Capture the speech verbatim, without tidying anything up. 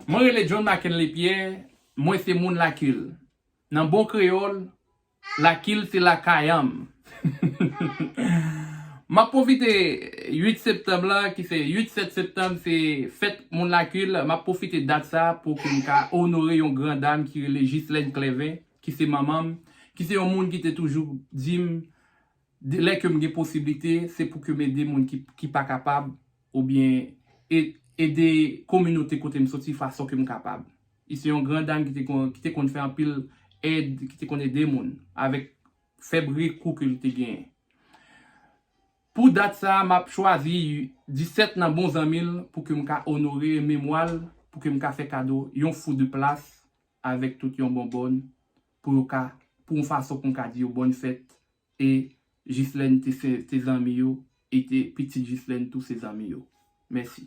Mwen rele John Mackenley Pierre, mwen se moun Lakil. Nan bon kreyòl, Lakil se lakay an m. M ap pwofite uit septanm la, ki se uit sèt septanm, se fèt moun Lakil. M ap pwofite dat sa pou ke m ka onore yon gran dam ki rele Ghislaine Clevin, ki se manman m, ki se yon moun ki te toujou di m, de lè ke m gen posiblite, se pou ke m ede moun ki, ki pa kapab, oubyen e- ede kominote kote m soti fason ke m kapab. Li se yon gran dam ki te konn, ki te konn fè anpil èd, ki te konn ede moun avèk fèb rekou ke li te genyen. Pou dat sa, m ap chwazi disèt nan bon zanmi l pou ke m ka onore memwa l, pou ke m ka fè kado yon fou de plas avèk tout yon bonbòn pou yo ka, pou yon fason pou m ka di yo bòn fèt. E Ghislaine te, se, te zanmi yo, e te pitit Ghislaine tou se zanmi yo. Mèsi.